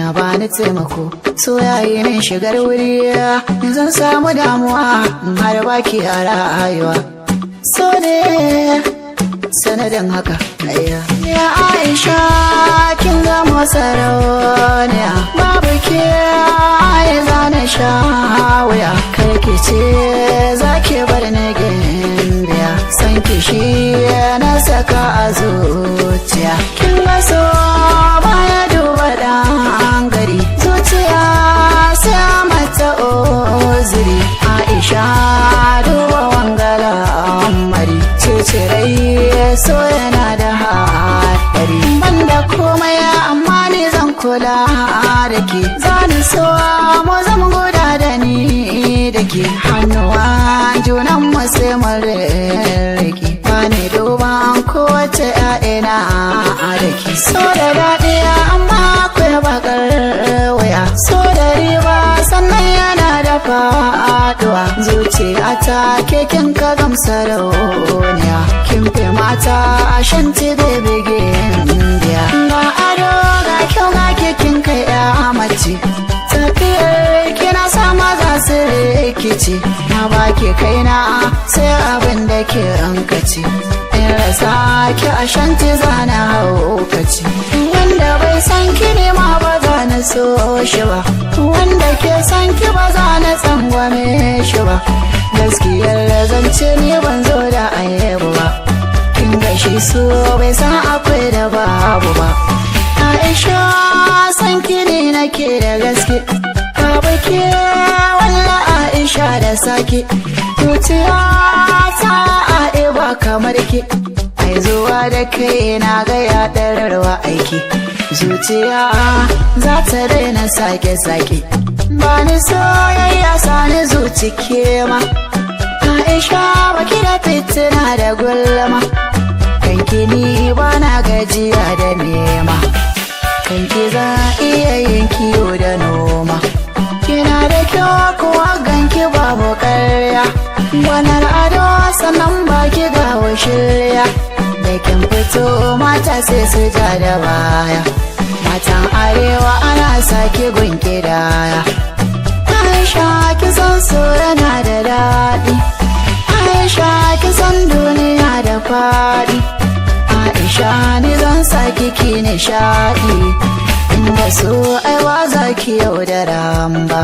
Na bani taimako, so yayi min shigar wuri. Zan samu damuwa har baki a rayuwa. So ne sanadin haka. Ayya. Ya Aisha, kin zama sarauniya, babu ke ai zana sha wuya. Kar ki ce za ki bar ni gimbiya, san ki shi na saka a zuciya. Kin ga so baya duba dan gari, zuciya sai mata oziri. Aisha, duba wangala amari, cecirai so yana da haɗari. Banda komai amma ni zan kula da ke, zani so mu zama guda da ni da ke, hannuwa junan mu sai mu rike, bani duban kowace 'ya'ina da ke. So da daɗi amma akwai bakar waya, so da riba sannan yana da faɗuwa. Zuciya ta kekin ka gamsa rauniya, kin fi mata a shanti baby gimbiya. Ga ado, ga kyau, ga kekin kai ya mace, tafiyar kina sa maza su rikici. Na baki kaina sai abin da ke rankaci, in rasa ki a shanti zana haukaci. Wanda bai san ki ne ma ba za na so shi ba, wanda ke san ki ba za na tsangwame shi ba. Gaskiyar zance ne ban zo da ayyabu ba, kin ga shi so bai san akwai da babu ba. Aisha, san ki ne nake da gaske, babu ke walla Aisha da sake. Zuciya ta ba kamar ki, ai zuwa da kai na ga ya ɗararwa aiki. Zuciya za ta daina sake-sake, ba ni soyayya sani zuci kema. Aisha, baki da fitina da gulma, kanki ni ba na gajiya da nema, kanki za iya yin kiwo da noma. Kina da kyau kuwa ganki babu karya, gwanar ado sannan baki gawo shirya. Da kin fito mata sai su ja da baya, matan arewa ana sake gunki daya. Aisha, kisan so yana da daɗi. Aisha, kisan duniya da faɗi. Aisha, ni zan saki ki nishaɗi, inda so aiwa za ki yau da ramba.